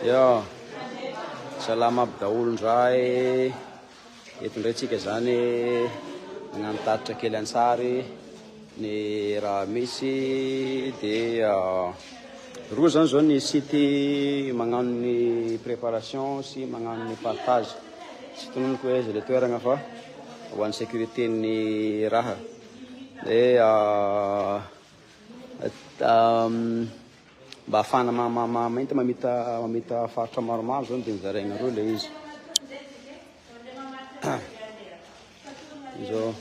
Ya, salama aby daholo ndray. Eto indray tsika zany magnano tatitra kely an-tsary ny raha misy dia roa zany zao ny site magnano ny préparation sy magnano ny partage. Tsy tononiko hoe aiza le toeragna fa ho an'ny sécurité ny raha. Dia Mba ahafahana mainty mamita mamita faritra maromaro zany dia nozaraina roa ilay izy. Izao.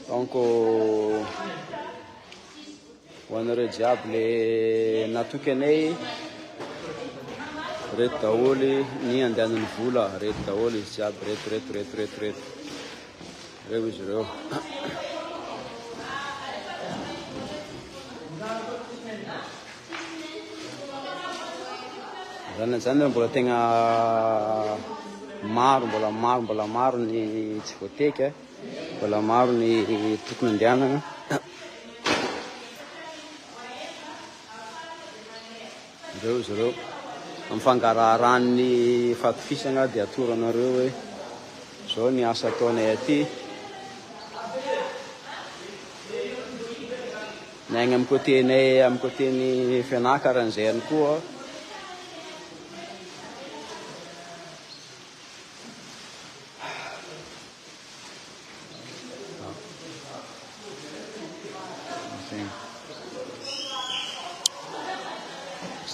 Donc ho anareo jiaby le natoky anay reto daholo ny andehanan'ny vola reto daholo izy jiaby reto reto reto reto reto. Reo izy ireo. Zany zany mbola tegna maro, mbola maro, mbola maro ny tsy voateky, mbola maro ny tokony andehanana. Ireo izy ireo. Amin'ny fangaraharan'ny fatokisana dia atoro anareo hoe izao ny asa ataonay aty. Ny agny amin'ny côté-nay, amin'ny côté-n'ny FNA karan'izay ihany koa.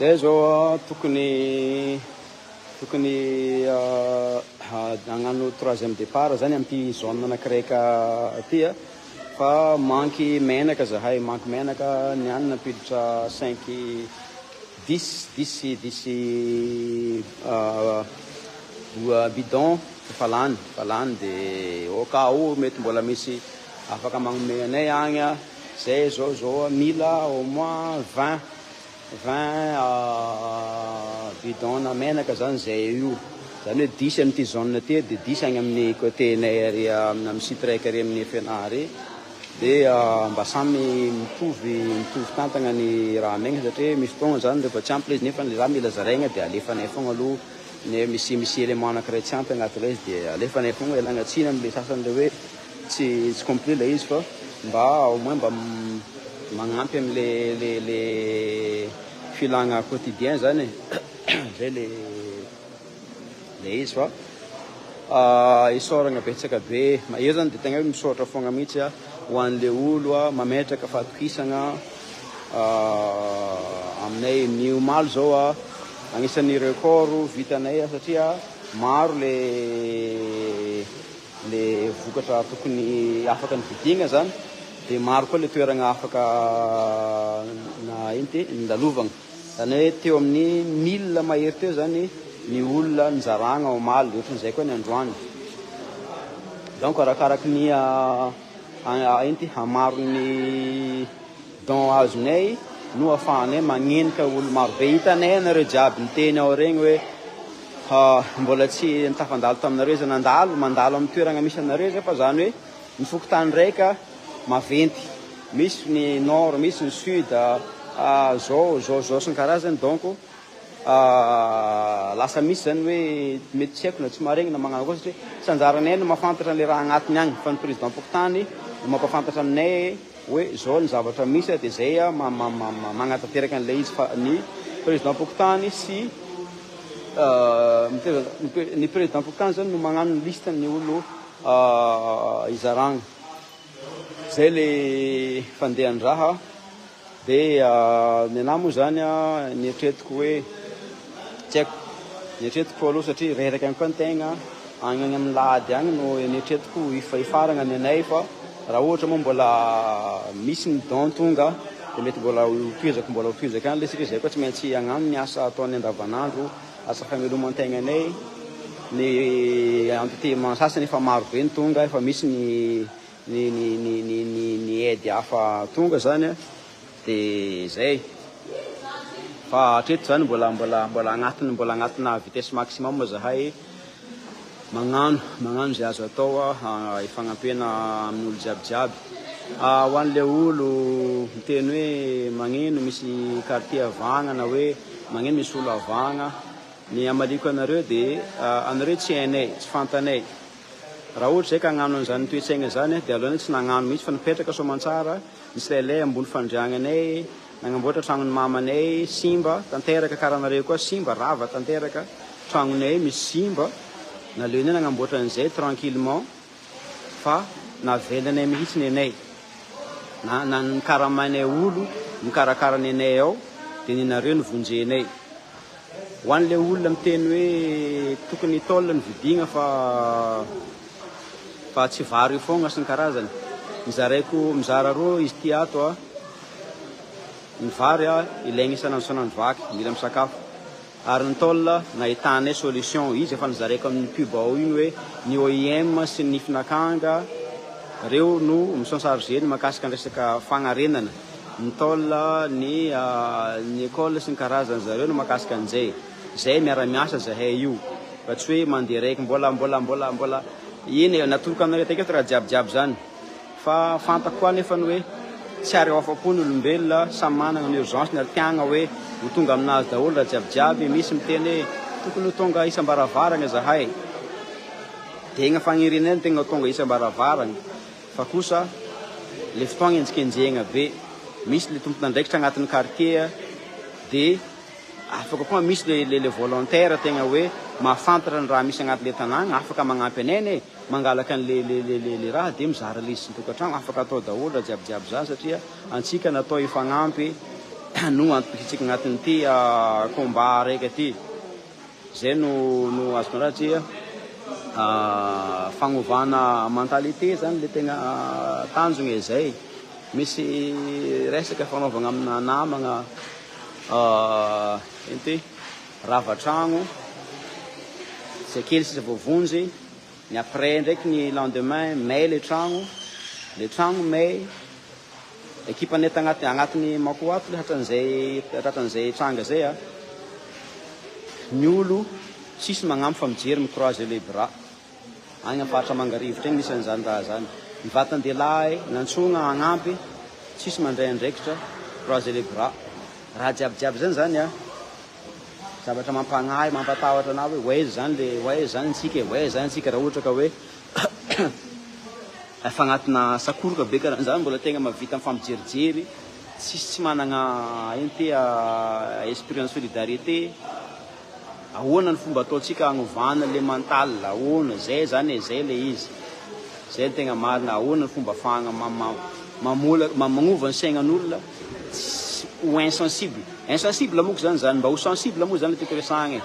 Zay zao tokony tokony hagnano troisième départ zany amin'ity zone anakiraika ty a, fa manque menaka zahay, manque menaka niany nampiditra cinq dix dix dix bidon. Efa lany, efa lany de au cas où mety mbola misy afaka magnome anay agny a, zay zao zao mila au moins 20, 20 bidon na menaka zany zay io, zany hoe dix amin'ity zone ty de dix agny amin'ny côté nay ary amin'ny site raiky ary amin'ny FNA ary, de mba samy mitovy mitovy tantagna ny raha amegna satria misy fotoagna zany rehefa tsy ampy le izy nefa le raha mila zaraigna de alefanay fogna aloha. Ny misy misy élément anakiray tsy ampy agnatin'ilay izy dia alefanay foagna ialagna tsiny am'le sasany le hoe tsy tsy complet ilay izy fa mba au moins mba magnampy am'le le le filagna quotidien zany e, zay le le izy fa isaoragna betsaka be, eo zany de tegna hoe misaotra foagna mihitsy a ho an'le olo a mametraka fahatokisagna aminay. Ny omaly zao a agnisan'ny record vitanay satria maro le le vokatra tokony afaka nividiagna zany de maro koa le toeragna afaka na ino ty nilalovagna, zany hoe teo amin'ny mille mahery teo zany ny olona nizaragna omaly, ohatran'izay koa ny androany. Donc arakaraky ny ino ty hamaron'ny don azonay no afahanay magnenika olo maro be. Hitanay anareo jiaby niteny ao regny hoe mbola tsy nitafandalo taminareo izy, nandalo, mandalo amin'ny toerana misy anareo izy fa zany hoe ny fokontany raika maventy, misy ny nord, misy ny sud, zao zao zao sy ny karazany donc lasa misy zany hoe mety tsy haiko na tsy maharegny na magnano akory satria tsy anjaranay no mahafantatra an'le raha agnatiny agny fa ny président fokontany no mampafantatra aminay hoe zao ny zavatra misy dia zay magnatanteraka an'ilay izy fa ny président fokontany sy ny président fokontany zany no magnano ny liste ny olo izaragna. Zay le fandehan-draha. Dia ny anahy moa zany an, ny eritreretiko hoe tsy haiko, ny eritreretiko aloha satria reraka ihany koa ny tegna, agny agny amin'ny lahady agny no eritreretiko hifaragna ny anay fa raha ohatra moa mbola misy ny don tonga dia mety mbola ho tohizako mbola ho tohizako ihany le satria zay koa tsy maintsy hagnano ny asa ataonay andavanandro, asa fameloman-tegnanay, ny entité sasany efa maro be ny tonga, efa misy ny ny ny ny ny ny ny aide hafa tonga zany a de zay fa hatreto zany mbola mbola mbola agnatiny mbola agnatina vitesse maximum zahay magnano magnano zay azo atao a hifagnampiana amin'olo jiaby jiaby. Ho an'le olo miteny hoe magnino misy quartier avagna na hoe magnino misy olo avagna, ny hamaliko anareo de anareo tsy hainay, tsy fantanay. Raha ohatra zay ka hagnano an'izany toe-tsaigna zany de aleonay tsy nagnano mihitsy fa nipetraka soamantsara, nitsilailay ambony fandriagnanay, nagnamboatra tragnon'ny mamanay simba tanteraka karaha anareo koa simba, rava tanteraka tragnonay misy simba, naleonay nagnamboatra an'izay tranquillement. Fa navelanay mihitsy nenay na na nikaramainay olo mikarakara nenay ao de nenareo no vonjenay. Ho an'le olona miteny hoe tokony tôle no vidiagna fa fa tsy vary io foagna sy ny karazany, nizaraiko mizara roa izy ty ato a, ny vary a ilaigna isan'andro isan'andro vaky, mila misakafo. Ary ny tôle nahitanay solution, izy efa nozaraiko amin'ny pub ao iny hoe ny OIM sy ny Nifin'Akanga reo no mi-s'en charger ny mahakasika ny resaka fagnarenana ny tôle, ny ny école sy ny karazany zareo no mahakasika an'izay, zay miara-miasa zahay io fa tsy hoe mandeha raiky mbola mbola mbola mbola eny e natoroko anareo teto raha jiaby jiaby zany. Fa fantako koa anefa ny hoe tsy ary afa-po ny olombelona, samy manana ny urgence-ny ary tiagna hoe ho tonga aminazy daholo raha jiaby jiaby, misy miteny hoe tokony ho tonga isam-baravaragna zahay, tegna fagnirianay ny tegna ho tonga isam-baravaragna fa kosa le fotoagna enjikenjehagna be, misy le tompon'andraikitra agnatin'ny quartier de afaka koa misy le le le volontaire tegna hoe mahafantatra ny raha misy agnatin'le tanàgna afaka magnampy anay anie. Mangalaka anle le le le le raha de mizara le izy sy ny tokantragno, afaka atao daholo raha jiaby jiaby zany satria antsika natao hifagnampy no antom-pisiantsika agnatin'ity combat raika ty, zay no no azoko andraha satria fagnovana mentalité zany le tegna tanjogna e zay, misy resaka fagnaovagna amina namagna ino ty rava tragno zay kely sisa voavonjy. Ny après ndraiky ny lendemain may le tragno, le tragno may, ekipa nay tagnaty agnatiny Mako ato le hatran'izay tratran'izay tranga zay a, ny olo tsisy magnampy fa mijery mi croiser les bras, agny am faritra Mangarivotra agny misy an'izany raha zany, ny vatan-dehilahy nantsoigna hagnampy tsisy mandray andraikitra, croiser les bras, raha jiaby jiaby zany zany a. Zavatra mampagnahy, mampatahotra anah hoe ho aiza zany le, ho aiza zany antsika e, ho aiza zany antsika raha ohatra ka hoe efa agnatina sakoroka be karaha an'zany mbola tegna mahavita mifampijerijery, tsisy tsy managna ino ty esprit en solidarité, ahoana ny fomba ataontsika hagnovana le mental, ahoana, zay zany e, zay le izy, zay no tegna marina, ahoana ny fomba ahafahagna mamola, magnova ny saignan'olona tsy ho insensible. Insensible moko zany zany, mba ho sensible moa zany le tiako resahagna e,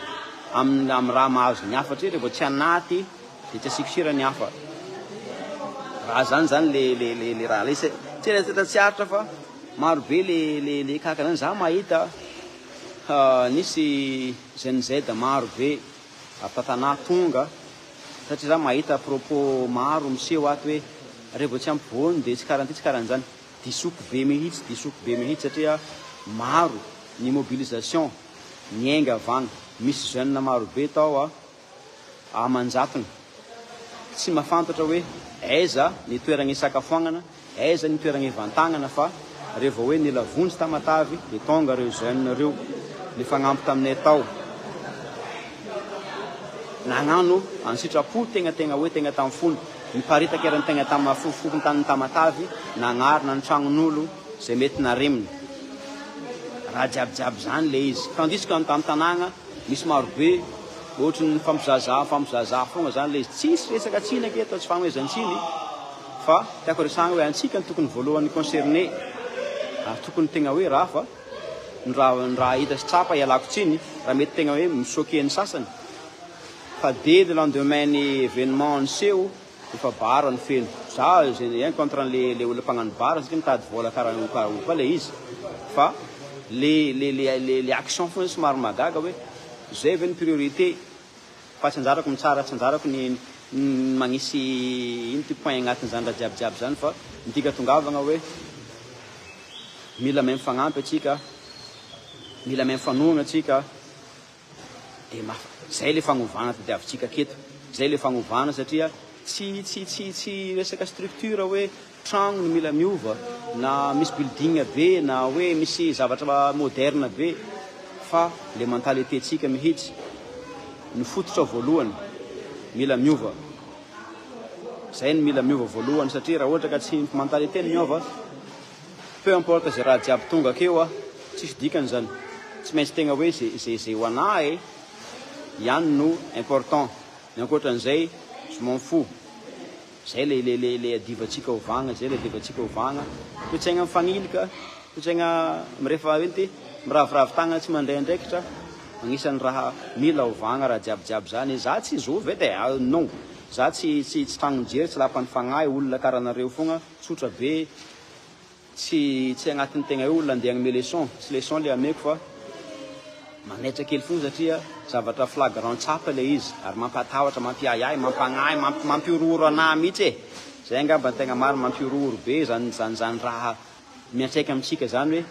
amin'ny amin'ny raha mahazo ny hafa satria rehefa tsy anaty de tsy asiako sira ny hafa, raha zany zany le le le le raha le tsy tsy aritra fa maro be le le le kakana zany, za mahita nisy Gen Z maro be avy ta-Tanà tonga satria za mahita propos maro miseho ato hoe revo tsy ampy voany de tsy karan'ity tsy karan'izany. Disoko be mihitsy, disoko be mihitsy satria maro ny mobilisation niainga avy any, misy jeune maro be tao a amanjatony tsy mafantatra hoe aiza ny toeragna isakafoagnana, aiza ny toeragna ivantagnana fa revô hoe nila vonjy Tamatave de tonga reo jeune reo nifagnampy taminay tao nagnano an-tsitrapo tegna tegna hoe tegna tam fony. Niparitaka eran'ny tegna tam fokontanin'i Tamatave, nagnarina ny tragnon'olo zay mety nareminy. Raha jiaby jiaby zany le izy. Tandis que an tanagna misy maro be ohatry ny mifampizahazaha mifampizahazaha fogna zany le izy. Tsisy resaka tsiny aketo fa tsy fagnomezan-tsiny fa tiako resahagna hoe antsika no tokony voalohany concerné ary tokony tegna hoe raha fa ny raha ny raha hita sy tsapa ialako tsiny raha mety tegna hoe mi-choquer ny sasany. Fa dès le lendemain ny événement niseho efa bar no feno. Za je n'ai rien contre anle le olona mpagnano bar satria mitady vola karaha io karaha io koa le izy fa le le le le le action fotsiny somary mahagaga hoe zay ve ny priorité fa tsy anjarako mitsara tsy anjarako ny ny magnisy ino ty point agnatin'izany raha jiaby jiaby zany fa ny tiako atongavagna hoe mila mahay mifagnampy atsika mila mahay mifanohagna atsika. Dia maf zay le fagnovana tadiavintsika aketo, zay le fagnovana satria tsy tsy tsy tsy resaka structure hoe. tragno no mila miova na misy building be na hoe misy zavatra moderne be fa le mentalité tsika mihitsy ny fototra voalohany mila miova. Zay no mila miova voalohany satria raha ohatra ka tsy mentalité no miova, peu importe ze raha jiaby tonga akeo a, tsisy dikany zany. Tsy maintsy tegna hoe ze ze ze ho anah e ihany no important, ny ankoatran'izay je m'en fous. Zay le le le le adivantsika ovagna, zay le adivantsika ovagna. Toetsaigna mifagnilika, toetsaigna mirefa ino ty, miraviravy tagnana tsy mandray andraikitra, agnisan'ny raha mila ovagna raha jiaby jiaby zany. Za tsy zovy edy e, non, za tsy tsy tsy tragnon-jery, tsy lapan'ny fagnahy, olona karaha anareo fogna, tsotra be. Tsy tsy agnatin'ny tegna hoe olona andeha hagnome leçon, tsy leçon le ameko fa manaitra kely fogna satria zavatra flagrant tsapa le izy ary mampatahotra, mampiahiahy, mampagnahy, mampihorohoro anah mihitsy e! Zay angamba ny tegna marina, mampihorohoro be zany zany zany raha miantraika amintsika zany hoe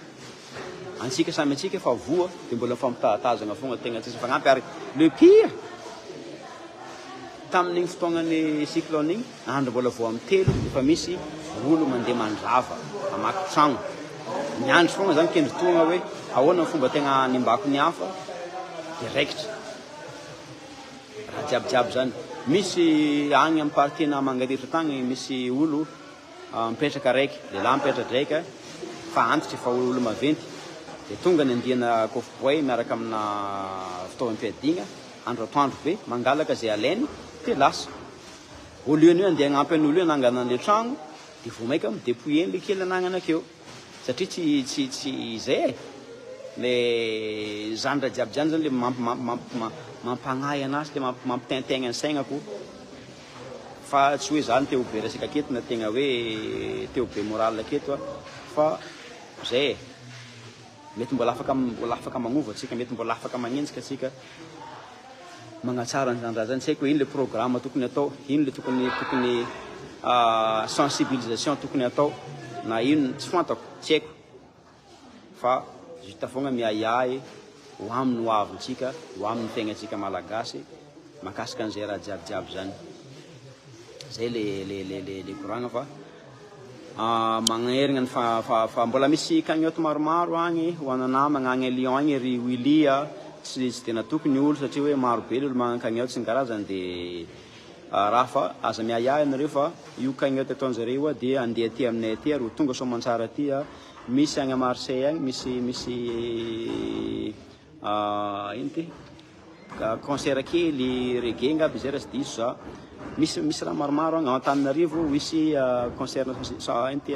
antsika samy antsika efa voa de mbola mifampitahatazagna fogna tegna tsisy mifagnampy ary le pire tamin'igny fotoagnan'ny cyclone igny Andro mbola vao amin'ny 3 efa misy olo mandeha mandrava, mamaky tragno. Miandry foagna zany kendry tohagna hoe ahoana ny fomba tegna hanimbako ny hafa de raikitra. Raha jiaby jiaby zany. Misy agny amin'ny partie na Mangariotra tagny misy olo mipetraka raiky, lehilahy mipetra-draika fa antitra efa olo maventy. De tonga ny andiana kôfboay miaraka amina fitaovam-piadiagna andro atoandro be mangalaka zay alainy de lasa. Au lieu ny hoe andeha hagnampy an'olo io hanangana an'le tragno de vao maika mi-depouiller an'le kely anagnana akeo satria tsy tsy tsy izay e, le zany raha jiaby zany zany le mampagnahy anahy sy le mampitaintaigna ny saignako fa tsy hoe za no te ho be resaka aketo na tegna hoe te ho be moral aketo aho fa zay e, mety mbola afaka mbola afaka magnova tsika, mety mbola afaka magnenjika tsika. Magnatsara an'izany raha zany, tsy haiko hoe ino le programme tokony atao, ino le tokony tokony sensibilisation tokony atao na ino tsy fantako, tsy haiko fa juste foagna miahiahy ho amin'ny ho avintsika, ho amin'ny fiaignantsika malagasy mahakasika an'izay raha jiaby jiaby zany, zay le le le le le koragna fa Magnerigna ny fa mbola misy cagnotte maromaro agny ho ana namagna agny Lyon agny ry Willy a, tsy tsy de natoky ny olo satria hoe maro be le olo magnano cagnotte sy ny karazany de raha fa aza miahiahy anareo fa io cagnotte ataonjareo io dia andeha aty aminay aty ary ho tonga soamantsara aty a, misy agny Marseille agny misy misy ino ty concert kely reggae angamba izay raha tsy diso za, misy misy raha maromaro agny, ao Antananarivo misy concert ino ty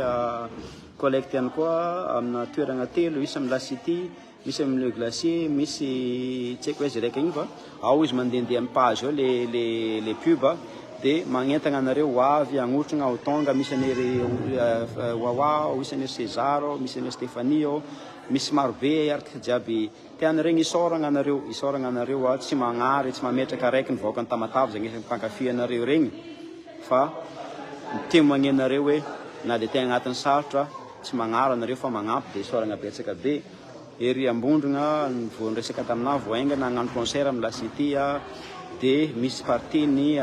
collecte ihany koa amina toeragna telo, misy amin'ny La City, misy amin'ny Le Glacier, misy tsy haiko aiza raika igny fa ao izy mandehandeha amin'ny page ao le le le pub de magnentagna anareo ho avy hagnotrogna ho tonga, misy an'i Wawa, misy an'i César, misy an'i Stéphanie ao. Misy maro be artiste jiaby tiany regny isaoragna anareo isaoragna anareo a tsy magnary tsy mametraka araiky ny vahoakan'i Tamatave zegny efa mpankafy anareo regny fa mi-témoigner anareo hoe na de tegna agnatin'ny sarotra tsy magnary anareo fa magnampy de isaoragna betsaka be ery Ambondrogna vao niresaka taminah vao haingana hagnano concert am la cité a de misy partie ny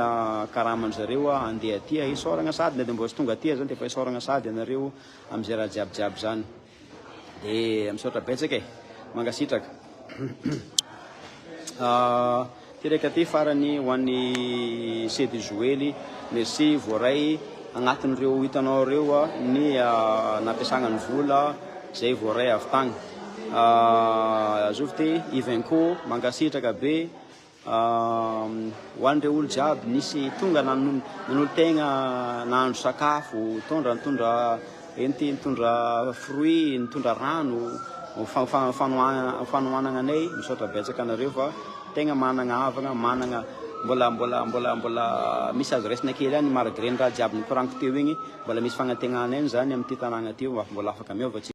karaman-zareo andeha aty isaoragna sady na de mbola tsy tonga aty aza de efa isaoragna sady anareo amizay raha jiaby jiaby zany. De misaotra betsaka e! Mankasitraka. Ty raika ty farany ho an'i Sedy Joely, merci voaray agnatin'ireo hitanao ireo ny nampiasagna ny vola zay voaray avy tagny. Azovy ty Ivenco, mankasitraka be. Ho an'ireo olo jiaby nisy tonga nanolo-tegna nahandro sakafo, nitondra nitondra ento nitondra fruits, nitondra rano ho fanohanagna anay, misaotra betsaka anareo fa tegna managna havagna, managna mbola mbola mbola mbola misy azo raisina kely ihany malgré ny raha jiaby nikoragniko teo igny, mbola misy fagnantegnana ihany zany amin'ity tanàgna ty mbola afaka miôva tsika.